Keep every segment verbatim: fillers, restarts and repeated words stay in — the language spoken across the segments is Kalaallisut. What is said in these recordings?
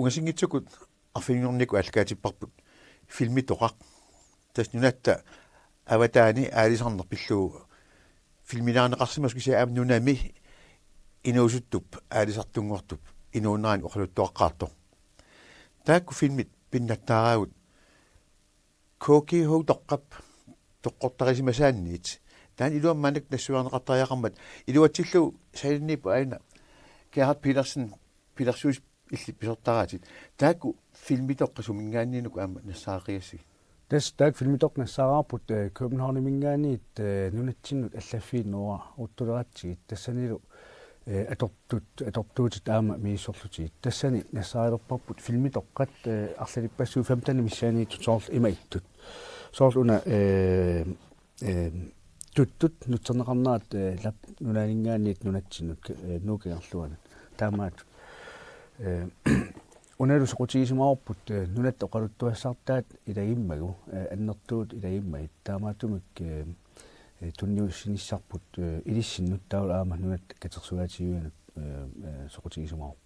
Ungasinngitsukkut arfininngornikkut aallakaatipparput filmitoqaq. Tassa nunatta avataani aalisarneq pillugu filmiliarineqarsimasoq kisianni aamma nunami inuusuttup aalisartunngortup inuunerani oqaluttuaqqaartoq. Taakku filmit pinnattaaraagut K G H toqqap toqqortarisimasaanniit. Taanna iluamik maannakkut nassuiarneqartariaqarmat iluatsillugu sanianiippoq aajuna Gerhard Petersen pilersuis illit pisortaratit. Taakku filmitoqqat suminngaanniinnut aamma nassaarigassagit? Tassa taakku filmitoqqat nassaaraarput, eh, Københavniminngaanniit, eh, nunatsinnut allaffiit nooraaruttuleratsigit. Tassanilu, eh, atortut, atortuutit aamma misissorlutigit. Tassani nassaarilerparput filmitoqqat, eh, arlalippassuit femten missaaniittut soorlu ima ittut. Soorlu una, eh, eh, tuttut nutserneqarnerat, eh, lap-, nunaaninngaanniit nunatsinnut, eh, Nuup Kangerluanut. Taamaat, eh, unalu soqutigisimavoq, eh, nunatta oqaluttuassartaat ilagimmagu, eh, annertuut ilagimmagit. Taamaattumik, eh, eh, tunniussinissarput, eh, ilissinnut taavalu aamma nunatta katersugaatigivianut, eh, eh, soqutigisimavoq.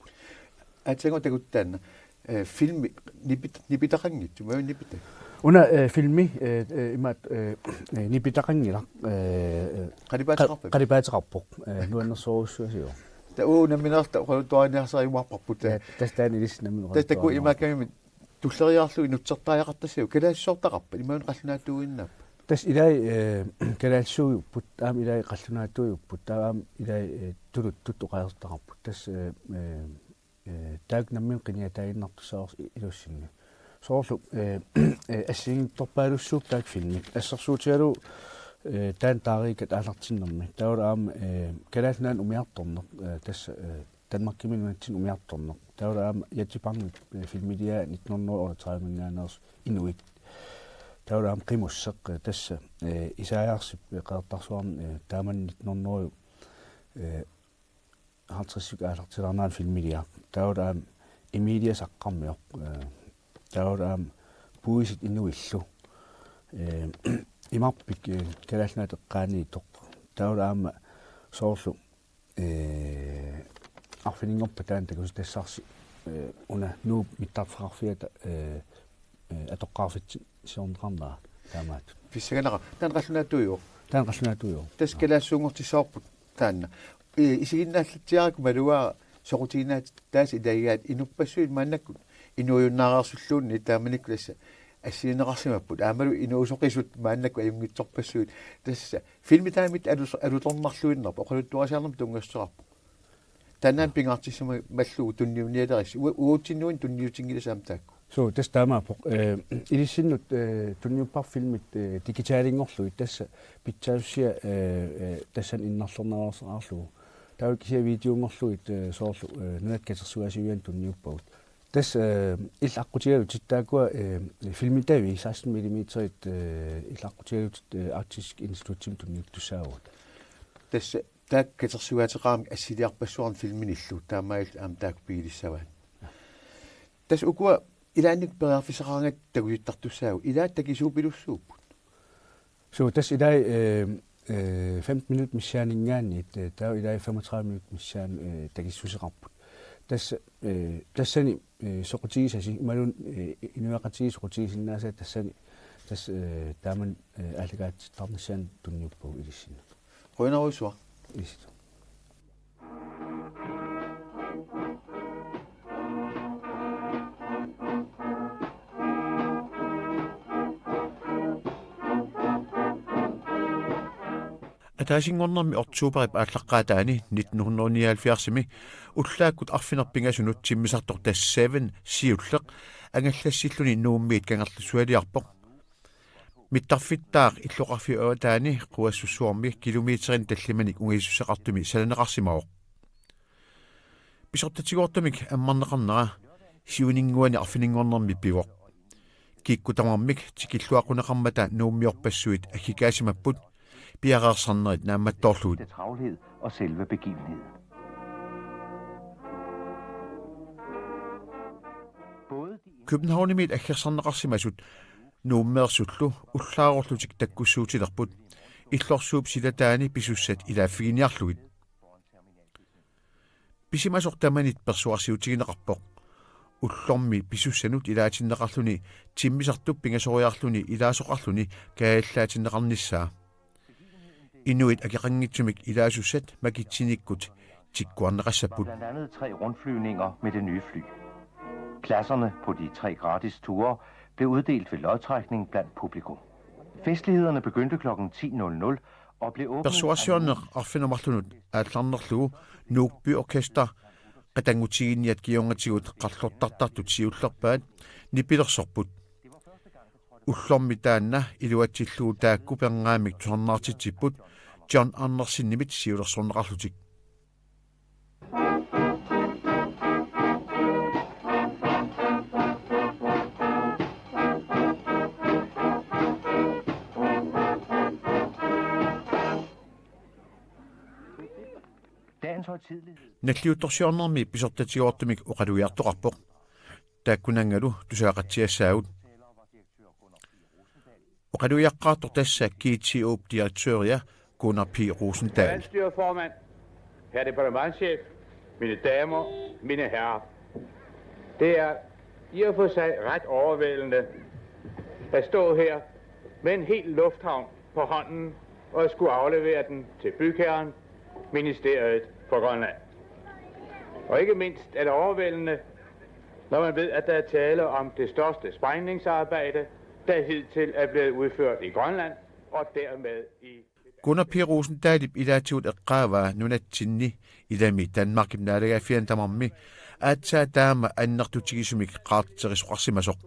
Aatsaannguaq takuttaaq taanna, eh, filmi nipit-, nipitaqanngitsoq, imaluunniit nipita? Una, eh, filmi, eh, eh, imaat, eh, eh, nipitaqanngilaq, eh, eh, qalipaateqarpa? Qa-, qalipaateqarpoq, eh, nuannersorujussuusiuk. Taava uagut nammineerluta oqaluttuariniarsariumaarparput. Ja, tassa taanna ilissi nammineq. Tassa taakku oqaluttuariumaarparput. Imaakkamimi tulleriiaarlugit nutsertariaqartassavut, kalaallisuusartaqarpat, imaluunniit qallunaatuuinnarpat? Tassa ilai, eh, kalaallisuujupput, aamma ilai qallunaatuujupput, taava aamma ilai, eh, tuluttut oqaasertaqarput. Tassa, eh, eh, eh, taakku nammineq qiniataaginnartussaasoq i-, ilussinni. Soorlu, eh, eh, assigiinngitsorpaalussuupput taakku filmit. Assersuutigalugu, eh, taanna taariikkat aallartinnermi. Taavalu aamma, eh, Kalaallit Nunaannut umiartorneq, eh, tassa, eh, Danmarkimi nunatsinni umiartorneq. Taavalu aamma Jatsi Bangip, eh, filmiliaa nitten hundrede og otteogtredive-minngaanneersoq Inuit. Taavalu aamma Qimusseq, eh, tassa, eh, Isaajarsip, eh, Qeqertarsuarni, eh, taamani nitten hundrede, eh, halvtredsit aallartilaarnerani filmiliaq. Taavalu aamma Emilie Saqqarmioq, eh, taavalu aamma Puisit Inuillu. Eh, imarpik, eh, Kalaallit Nunaata eqqaaniittoq. Taavalu aamma soorlu, eh, arfininngorpat taanna takusitassarsi, eh, una Nuup mittarfeqarfiata, eh, eh, atoqqaarfitsiorneqarnera taamaattut. Pissanganaqaaq, taanna qallunaatuujuvoq. Taanna qallunaatuujuvoq. Tassa kalaallisuunngortissavarput taanna. Eh, isiginnaallatsiarakku malugaara soqutiginnaatitaasa ilagigaat inuppassuit maannakkut inuujunnaareersulluunniit taamanikkut tassa assigineqarsimapput. Aammalu inuusoqisut maannakkut ajunngitsorpassuit. Tassa filmit taamaattut alus-, alutornarluinnarput, oqaluttuarisiarnermut tunngassuteqarpoq. Taannaana pingaartissimallugu tunniunnialerissi. U-, uatsinnut tunniutinngilassi aamma taakku. Suu, tassa taamaappoq. Eh, ilissinnut, eh, tunniupparput filmit, eh, digitalinngorlugit, tassa pitsaassusia, eh, eh, tassani innarlernaveersaarlugu. Taava kisianni videonngorlugit, eh, soorlu, eh, Nunatta Katersugaasiviani tunniuppagut. Tassa, eh, illit aqqutigalutit taakkua, eh, filmitavi seksten millimeterit, eh, illit aqqutigalutit, eh, Arktisk Institutimi tunniuttussaavagut. Tassa taakku katersugaateqaramik assiliarpassuarnik filminillu, taamaalillutik aamma taakku pigilissavaat. Tassa ukua ilaannikkut periarfissaqaraangatta takutittartussaapput, ilaat takisuupilussuupput. Suu, tassa ilai, eh, eh, femten minut missaaninngaanniit, eh, taava ilai femogtredive minut missaani, eh, takissuseqarput. Tassa, eh, tassani, eh, soqutigisasi, imaluunniit, eh, inuiaqatigiit soqutigisinnaasaat tassani, tassa, eh, taamani, eh, aallakaatittarnissaannut tunniuppagut ilissinnut. Qujanarujussuaq. Isit. Ataasinngornermi oktoberip aallaqqaataani nitten hundrede nioghalvfjerdsimi ullaakkut arfineq-pingasunut timmisartoq The Seven siulleq angallassilluni Nuummiit kangerlussualiarpoq. Mittarfittaaq illoqarfiup avataani Quassussuarmi kilometerinik tallimanik ungasiussaqartumi sananeqarsimavoq. Pisortatigoortumik ammarneqarnera siuninnguani arfininngornermi pivoq. Kikkut tamarmik tikilluaqquneqarmata Nuummiorpassuit aggikaasimapput piareersarnerit naammattoorlugit. Travlhed og selve begivenheden. Københavnimiit aggersarneqarsimasut Nuummeersullu ullaarorlutik takkussuutilerput illorsuup silataani pisussat ilaaffiginiarlugit. Pisimasoq tamanit persuarsiutigineqarpoq. Ullormi pisussanut ilaatinneqarluni timmisartup pingasoriarluni ilaasoqarluni kaajallaatinneqarnissaa. Inuit akeqanngitsumik ilaasussat makitsinikkut tikkuarneqassapput. Blandt andet tre rundflyvninger med det nye fly. Pladserne på de tre gratis ture blev uddelt ved lodtrækning blandt publikum. Festlighederne begyndte klokken ti nul nul og blev åbnet af Persuarsiorneq arfineq-marlunut aallarnerlugu Nuukpi Orkester qatanngutiginniat kingornatigut qarlortartartut siullerpaat nipilersorput. Ullormi taanna iluatsillugu taakku pernaammik tusarnaartitsipput John Andersenimit siulersorneqarlutik. Dagens højtidelighed. Nalliuttorsiornermi pisortatigoortumik oqalugiartoqarpoq. Taakkunanngalu tusagaqatsiassaagut. Oqalugiaqqaartoq tassa G T O-p direktøria Gunnar P. Rosendahl. Landsstyreformand, herr departementschef, mine damer, mine herrer. Det er i og for sig ret overvældende at stå her med en hel lufthavn på hånden og at skulle aflevere den til bygherren, Ministeriet for Grønland. Og ikke mindst er det overvældende, når man ved, at der er tale om det største sprængningsarbejde, der hidtil er blevet udført i Grønland, og dermed i Gunnar P. Rosendalip ilaatigut eqqaavaa nunatsinni ilami Danmarkip naalagaaffiani tamarmi aatsaat taama annertutigisumik qaarterisoqarsimasoq.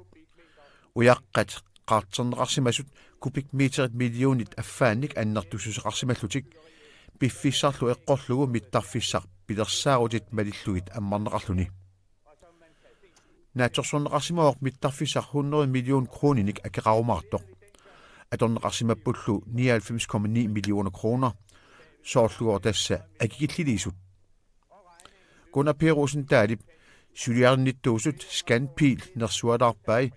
Ujaqqat qaarterneqarsimasut kubikmeterit millionit affaannik annertussuseqarsimallutik, piffissarlu eqqorlugu mittarfissaq pilersaarutit malillugit ammarneqarluni. Naatsorsorneqarsimavoq mittarfissaq hundrede million kroninik akeqarumaartoq. Atorneqarsimappullu nioghalvfems komma ni millioner kroner. Soorlugooq tassa akikilliliisut. Gunnar P. Rosendalip suliarinnittuusut Scanpil nersualaarpai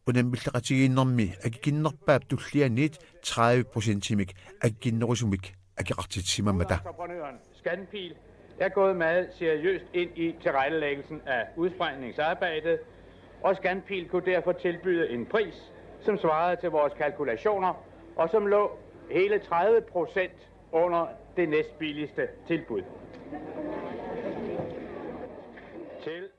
unammilleqatigiinnermi akikinnerpaap tullianiit tredive procentimik akikinnerusumik akeqartitsisimammata. Entreprenøren Scanpil er gået meget seriøst ind i tilrettelæggelsen af udsprængningsarbejdet, og Scanpil kunne derfor tilbyde en pris, som svarede til vores kalkulationer, og som lå hele tredive procent under det næstbilligste tilbud. Til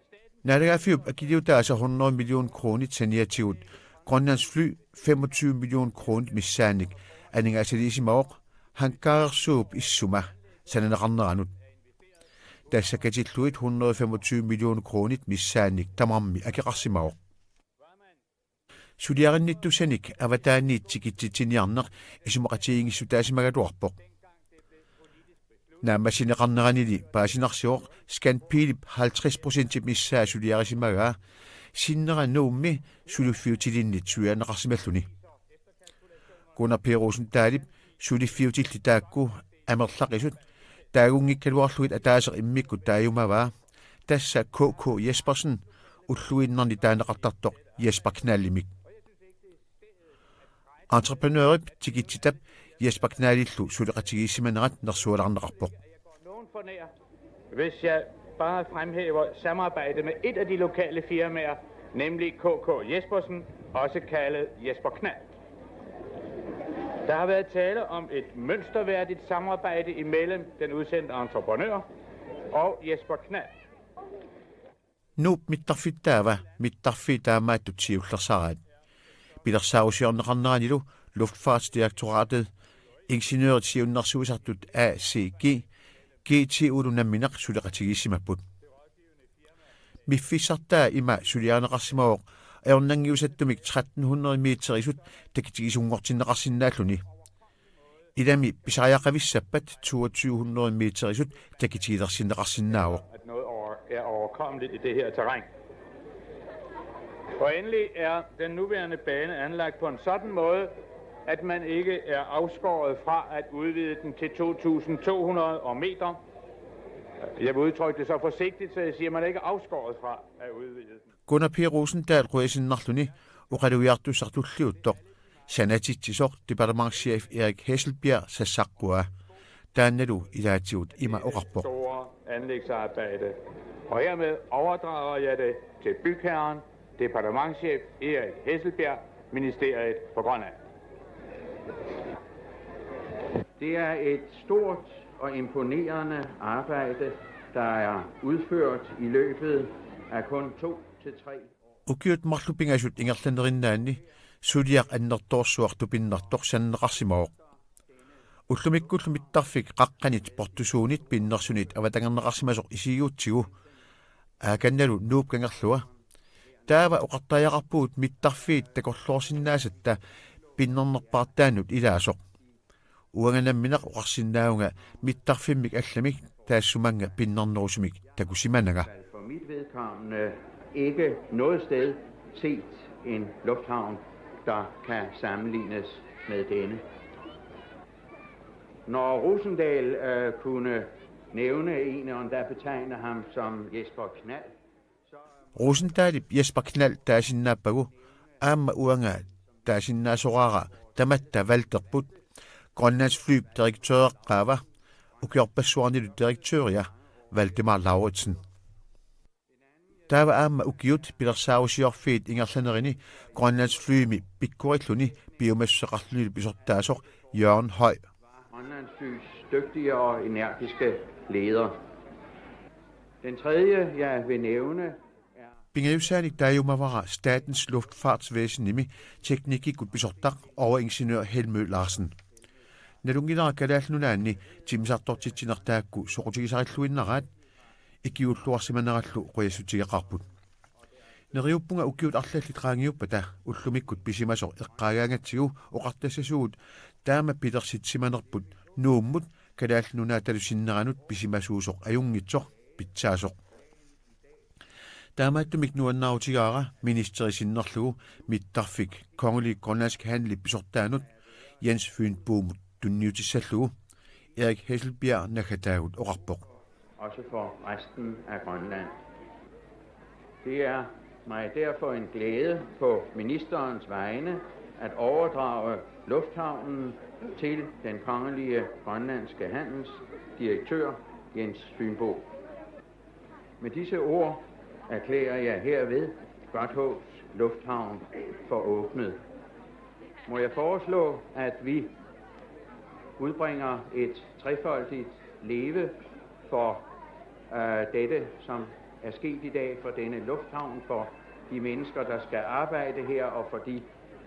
Naalagaaffiup akiliutaasa hundrede million kronit saniatigut Grønlandsfly femogtyve million kronit missaannik aningaasaliisimavoq hangarersuup issuma sananeqarneranut. Tassa katillugit hundrede femogtyve million kronit missaannik tamarmi akeqarsimavoq. Suliarinnittussanik avataaniit tikitsitsiniarneq isumaqatigiinngissutaasimagaluarpoq. Naammassineqarneranili paasinarsivoq Scanpilip halvtreds procentip missaa suliarisimagaa sinnera Nuummi suliffiutilinnit suliarineqarsimalluni. Gunnar P. Rosendalip suliffiutillit taakku amerlaqisut taagunngikkaluarlugit ataaseq immikkut taajumavaa, tassa K K Jespersen, ulluinnarni taaneqartartoq Jesper Knallimik. Entreprenørip tikitsitap Jesper Knallillu suleqatigiissimanerat nersualaarneqarpoq. Hvis jeg bare fremhæver samarbejde med et af de lokale firmaer, nemlig K K Jespersen, også kaldet Jesper Knald. Der har været tale om et mønsterværdigt samarbejde imellem den udsendte entreprenør og Jesper Knald. Nuup mittarfittaava mittarfiit taamaattut siullersaraat. Pilersaarusiorneqarneranilu Luftfartsdirektoratet, ingeniørit siunnersuisartut A C G, G T O-lu nammineq suleqatigiissimapput. Miffissartaa ima suliarineqarsimavoq ajornanngiusattumik tretten hundrede meterisut takitigisunngortinneqarsinnaalluni. Ilami pisariaqavissappat toogtyve hundrede meterisut takitigilersinneqarsinnaavoq. At noget over, er overkommeligt i det her terræn. Og endelig er den nuværende bane anlagt på en sådan måde, at man ikke er afskåret fra at udvide den til to tusind to hundrede meter. Jeg vil udtrykke det så forsigtigt, så jeg siger, at man er ikke afskåret fra at udvide den. Gunnar P. Rosendal qujasinnarluni oqalugiartussaq tulliuttoq sanatitsisoq departementschef Erik Hesselbjerg sassaqquaa. Taannalu ilaatigut ima oqarpoq. Store anlægsarbejde, og hermed overdrager jeg det til bygherren, departementschef Erik Hesselbjerg, Ministeriet for Grønland. Det er et stort og imponerende arbejde, der er udført i løbet af kun to til tre år. Ukiut marluk pingasut ingerlanerinnaanni suliaq annertoorsuaq tupinnartoq sananeqarsimavoq. Ullumikkullu mittarfik qaqqanit portusuunit pinnersunit avatangerneqarsimasoq isigigutsigu, aakannalu Nuup Kangerlua. Taava oqartariaqarpugut mittarfiit takorloorsinnaasatta pinnernerpaartaannut ilaasoq. Uanga nammineq oqarsinnaavunga mittarfimmik allamik taassumannga pinnernerusumik takusimananga. For mit vedkommende ikke noget sted set en lufthavn, der kan sammenlignes med denne. Når Rosendal øh, kunne nævne en og endda betegne ham som Jesper Knald, Rosendalip Jesper Knald taasinnaappagu aamma uanga taasinnaasoraara tamatta Valterput, Grønlands Flyp direktøreqqaava, ukiorpassuarnilu direktøria Valdemar Lauritsen. Taava aamma ukiut pilersaarusiorfiit ingerlanerini Grønlands Flymi pikkorilluni piumassuseqarlunilu pisortaasoq Jørgen Høy. Grønlands Flys dygtige og energiske leder. Den tredje, jeg vil nævne, er Pingajussaanik taajumavara Statens Luftfartsvæsenimi teknikkikkut pisortaq overingeniør Helmø Larsen. Nalunngilara Kalaallit Nunaanni timmisartortitsineq taakku soqutigisarilluinnaraat, ikiuulluarsimanerallu qujassutigeqaarput. Neriuppunga ukiut arlallit qaangiuppata ullumikkut pisimasoq eqqaagaangatsigu oqartassasugut taama pilersitsimanerput Nuummut Kalaallit Nunaatalu sinneranut pisimasuusoq ajunngitsoq pitsaasoq. Taamaattumik nuannaarutigaara ministeri sinnerlugu mittarfik Kongelig Grønlandsk Handel pisortaanut Jens Fynbomut tunniutissallugu, Erik Hesselbjerg naggataagut oqarpoq. Også for resten af Grønland. Det er mig derfor en glæde på ministerens vegne at overdrage lufthavnen til den kongelige grønlandske handels direktør Jens Fynbo. Med disse ord erklærer jeg herved Godthåbs Lufthavn for åbnet. Må jeg foreslå, at vi udbringer et trefoldigt leve for øh, dette, som er sket i dag for denne lufthavn, for de mennesker, der skal arbejde her, og for de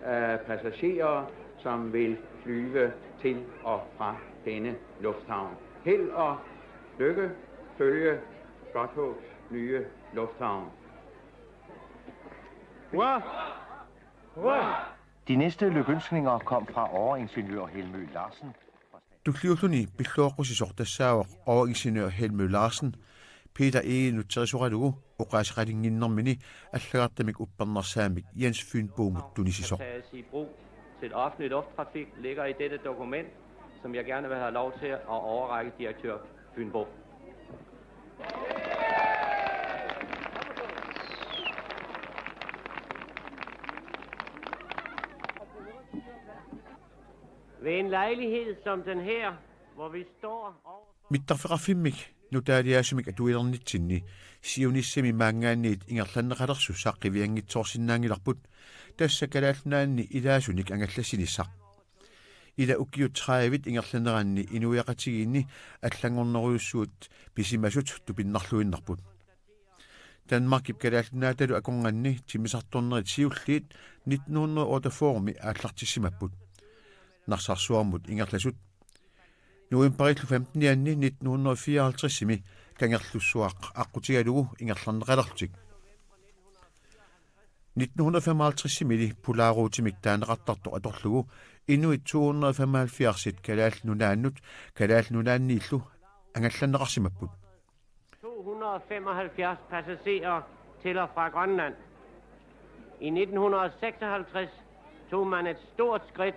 øh, passagerer, som vil flyve til og fra denne lufthavn. Held og lykke følge Godthåbs nye lufthavn. Hurra! Hurra! De næste lykønskninger kom fra overingeniør Helmø Larsen. Tulliulluni pilluaqqusisoq tassaavoq overingeniør Helmø Larsen, Peter Egede nutserisoralugu oqaaseqalinnginnermini allagartamik uppernarsaammik Jens Fynbomut tunisisoq. Tages i brug til offentlig lufttrafik, ligger i dette dokument, som jeg gerne vil have lov til at overrække direktør Fynbo. Ved en lejlighed som den her, hvor vi står over for Mittarfeqarfimmik nutaaliaasumik atuilernitsinni siunissami maanngaanniit ingerlanneqalersussaq qivianngitsoorsinnaanngilarput, tassa Kalaallit Nunaanni ilaasunik angallassinissaq. Ila ukiut tredive ingerlaneranni inuiaqatigiinni allanngornerujussuit pisimasut tupinnarluinnarput. Danmarkip Kalaallit Nunaatalu akornanni timmisartornerit siulliit nitten hundrede otteogfyrre-mi aallartissimapput. Narsarsuarmut ingerlasut. Novemberillu femten-ianni nitten hundrede fireoghalvtreds-imi Kangerlussuaq aqqutigalugu ingerlanneqalerlutik. Nitten hundrede femoghalvtreds-imili Polarrutemik taaneqartartoq atorlugu inuit to hundrede femoghalvfjerds-it Kalaallit Nunaannut Kalaallit Nunaanniillu angallanneqarsimapput. To hundrede og femoghalvfjerds passagerer til og fra Grønland. I nitten hundrede og seksoghalvtreds tog man et stort skridt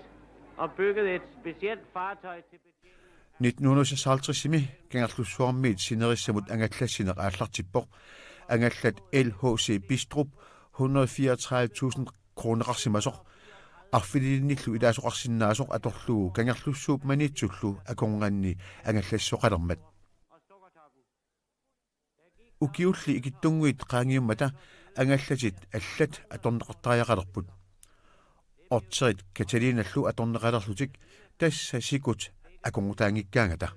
og byggede et specielt fartøj til betjening af Nitten hundrede seksoghalvtreds-imi Kangerlussuarmiit sinerissamut angallassineq aallartippoq. Angallat L H C Bistrup hundrede fireogtredive tusind kroneqarsimasoq arfinilinnilu ilaasoqarsinnaasoq atorlugu Kangerlussuup Maniitsullu akornanni angallassisoqalermat. Ukiulli ikittunnguit qaangiummata angallatit allat atorneqartariaqalerput. Otterit Katalinallu atorneqalerlutik tassa sikut akornutaanngikkaangata.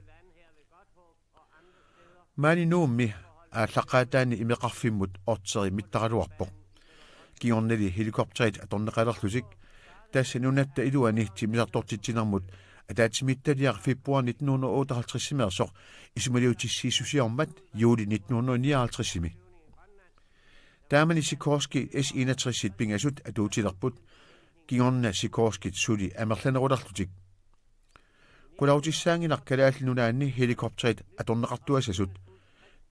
Maani Nuummi aallaqqaataani imeqarfimmut otterit mittaraluarpoq. Kingornali helikopterit atorneqalerlutik tassa nunatta iluani timmisartortitsinermut ataatsimiititaliaq februar nitten hundrede og otteoghalvtreds-imeersoq isumaliutissiissusiormat juuli nitten hundrede og nioghalvtreds-imi. Taamani Sikorsky S enogtres-it pingasut atuutilerput, kingorna Sikorskit suli amerlanerulerlutik. Qulaatissaanngilaq Kalaallit Nunaanni helikopterit atorneqartuassasut.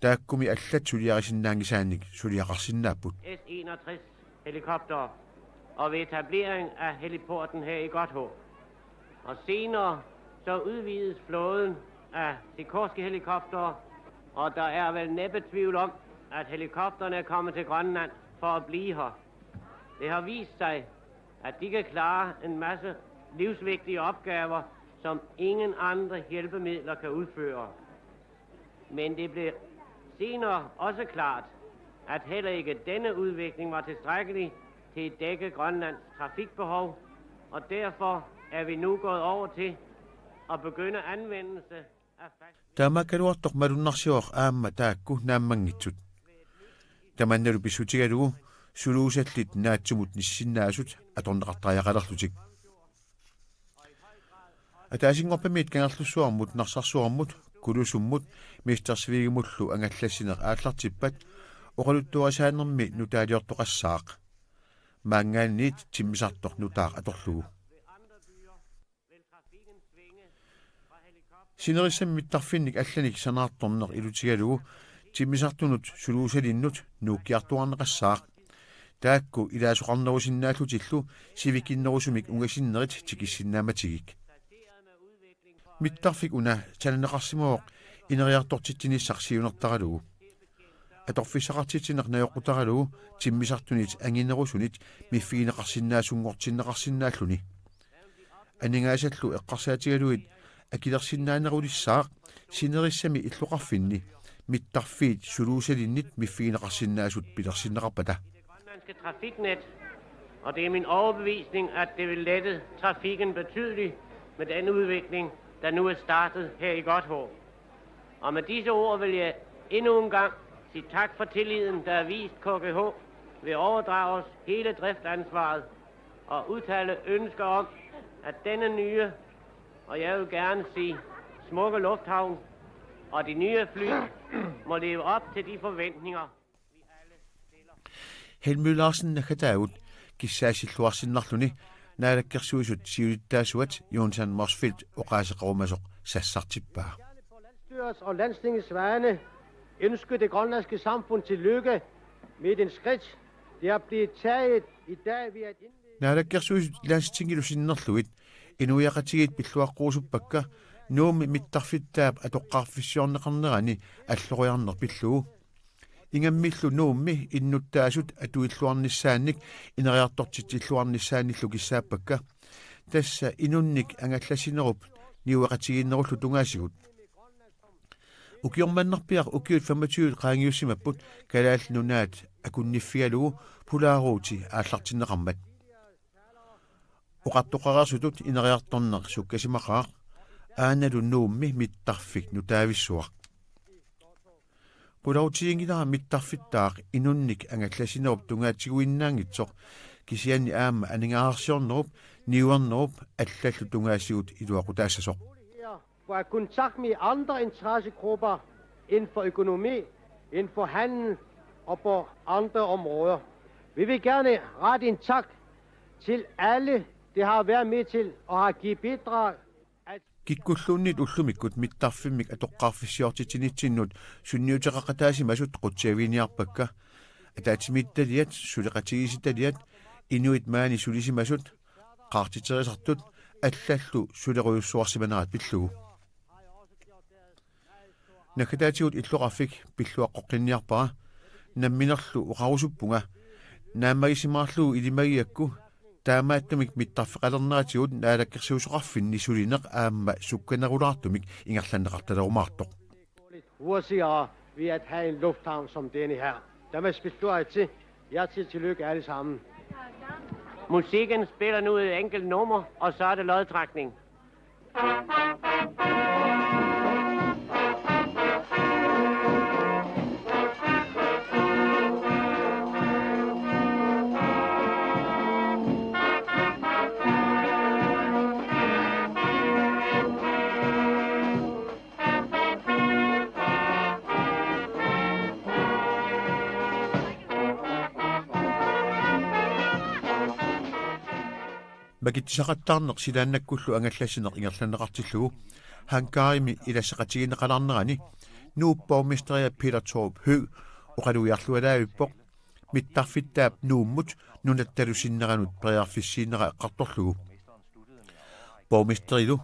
Taakkumi allat suliarisinnaanngisaannik suliaqarsinnaapput. S enogtres helikopter og ved etablering af heliporten her i Godthåb. Og senere så udvides flåden af Sikorsky-helikoptere, og der er vel næppe tvivl om, at helikopterne er kommet til Grønland for at blive her. Det har vist sig, at de kan klare en masse livsvigtige opgaver, som ingen andre hjælpemidler kan udføre. Men det blev senere også klart, at heller ikke denne udvikling var tilstrækkelig til at dække Grønlands trafikbehov, og derfor er vi nu gået over til at begynde anvendelse af fast Taamaakkaluartoq malunnarsivoq aamma taakku naammanngitsut. Tamannalu pissutigalugu suluusallit naatsumut nissisinnaasut atorneqartariaqalerlutik. Ataasinngorpamit Kangerlussuarmut, Narsarsuarmut, Kulusummut, Mester Svegimullu angallassineq aallartippat oqaluttuarisaanermi nutaaliortoqassaaq. Maanngaanniit timmisartoq nutaaq atorlugu. Sinerissami mittarfinnik allanik sanaartorneq ilutigalugu timmisartunut suluusalinnut nuukkiartuaarneqassaaq. Taakku ilaasoqarnerusinnaallutillu sivikinnerusumik ungasinnerit tikissinnaammatigik. Mittarfik una sananeqarsimavoq ineriartortitsinissaq siunertaralugu. Atorfissaqartitsineq najoqqutaralugu timmisartunit anginerusunit miffigineqarsinnaasunngortinneqarsinnaalluni. Aningaasallu eqqarsaatigalugit akilersinnaanerulissaaq sinerissami illoqarfinni mittarfiit suluusalinnit miffigineqarsinnaasut pilersinneqarpata. Det grønlandske trafiknet, og det er min overbevisning, at det vil lette trafikken betydeligt med den udvikling, der nu er startet her i Godthåb. Og med disse ord vil jeg endnu en gang sige tak for tilliden, der er vist K G H ved at overdrage os hele driftansvaret og udtale ønske om, at denne nye, og jeg vil gerne sige smukke lufthavn og de nye fly må leve op til de forventninger, vi alle stiller. Helmø Larsen naggataagut kissaassilluarsinnarluni Naalakkersuisut siulittaasuat Jonathan Motzfeldt oqaaseqarumasoq sassartippaa. Gerne på landsstyrets og landstingets vegne ønske det grønlandske samfund tillykke med den skridt, det er blevet taget i dag ved at indlede Naalakkersuisut Landstingilu sinnerlugit inuiaqatigiit pilluaqquusuppakka Nuummi mittarfittaap atoqqaarfissiorneqarnerani alloriarneq pillugu. Ingammillu Nuummi innuttaasut atuilluarnissaannik ineriartortitsilluarnissaannillu kissaappakka. Tassa inunnik angallassinerup niueqatigiinnerullu tungaasigut. Ukioq mannerpiaq ukiut femogtyve qaangiussimapput Kalaallit Nunaat akunniffigalugu pulaaruuti aallartinneqarmat. Oqartoqareersutut ineriartorneq sukkasimaqaaq, aanalu Nuummi mittarfik nutaavissuaq. Qulautiginngilara mittarfittaaq inunnik angallassinerup tungaatiguinnaanngitsoq, kisianni aamma aningaasarsiornerup, niuernerup allallu tungaasigut iluaqutaassasoq. For at kontakte med andre interessegrupper inden for økonomi, inden for handel og på andre områder. Vi vil gerne rette en tak til alle, der har været med til og har givet bidrag. Kikkulluunniit ullumikkut mittarfimmik atoqqaarfissiortitsinitsinnut sunniuteqaqataasimasut qutsaviginiarpakka. Ataatsimiititaliat, suleqatigiissitaliat, inuit maani sulisimasut, qaartiterisartut allallu sulerujussuarsimanerat pillugu. Naggataatigut illoqarfik pilluaqqoqqinniarpara, namminerlu oqarusuppunga naammagisimaarlugu ilimagigakku taamaattumik mittarfeqalerneratigut naalakkersuisoqarfinni sulineq aamma sukkanerulaartumik ingerlanneqartalerumaartoq. Hurtigere. Ved at have en lufthavn som denne her. Tamassa pilluaritsi. Hjertelig tillykke alle sammen. Musikken spiller nu et enkelt nummer, og så er det lodtrækning. Makitsaqattaarneq silaannakkullu angallassineq ingerlanneqartillugu hangarimi ilassaqatigineqalaarnerani Nuup borgmesteria Peter Thorup Høegh oqalugiarlualaavippoq mittarfittaap Nuummut nunattalu sinneranut periarfissiinera eqqartorlugu. Borgmesterilu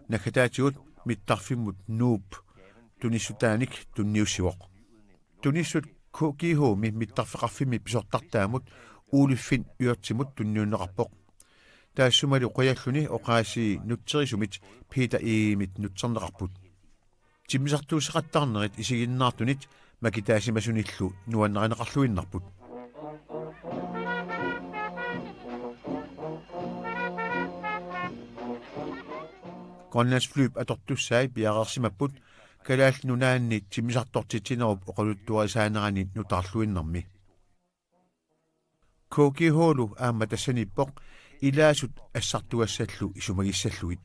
naggataatigut mittarfimmut Nuup tunissutaanik tunniussivoq. Tunissut K G H-mi mittarfeqarfimmi pisortartaamut Ole Finn Yrthimut tunniunneqarpoq. Taassumalu qujalluni oqaasii nutserisumit Peter Egedemit nutserneqarput. Timmisartuussaqattaarnerit isiginnaartunit makitaasimasunillu nuannarineqarluinnarput. Grønlandsflyp atortussai piareersimapput Kalaallit Nunaanni timmisartortitsinerup oqaluttuarisaanerani nutaarluinnarmi. K G H-lu aamma tassaniippoq ilaasut assartugassallu isumagissallugit.